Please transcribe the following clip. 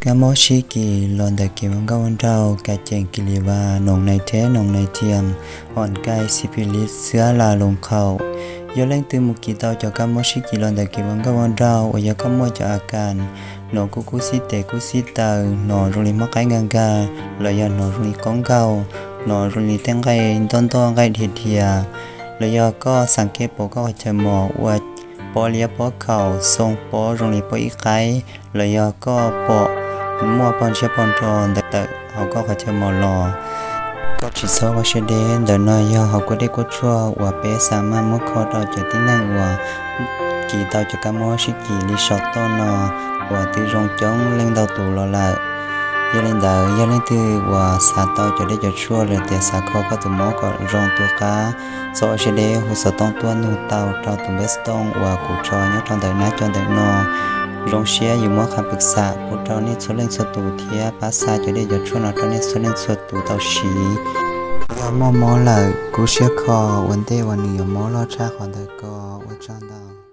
Kab mob sib kis los ntawm kev ua nkauj ua nraug, ka ceem, kis li vas, noos nais thiab noos nais thiam, hom kai, xi phi lis, xwb la, loos khaum. Yog leej twg mus kis tau cov kab mob sib kis los ntawm kev ua nkauj ua nraug uas yog koj muaj cov a kas hnov kub kub xib tes kub xib taw, hnov zoo li mob qaib nkag nkag, los yog hnov zoo li qaub nkaug, hnov zoo li tej nqaij ntoj ntoj nqaij dhia dhia, los yog koj xav keb pom koj qhov chaw mos ua pob liab pob khaum xoo pob zoo li pob ib qaib, los yog koj pom muaj pog ntshiab pog nrog ntawm tawm hauv koj qhov chaw mos los, koj tsis txhob ua siab deb. Ntawm no yog hauv kuab dej kuab tshuaj uas peb xa maj muab kho rau cov tib neeg uas kis tau cov kab mob sib kis li saum toj no uas twb zoo coob leej ntau tus los lawm. Yog li ntawd, yog leej twg uas xav tau cov dej cov tshuaj los tias xav kho koj tus mob kom zoo tu qab, txhob ua siab deb, hu xov tooj tuaj nug tau rau tus npawb xov tooj uas kuv tso nyob rau ntawm nab co ntawm no. Zoo siab yuav muab qha pwm xam pub rau nej txhua leej txhua tus thiab pab xa cov dej cov tshuaj no rau nej txhua leej txhua tus tau siv. Yog muaj mob lawm, kub siab kho ua ntej uas nws yuav mob loj tshaj qhov ntawd ko. Ua tsaug ntau.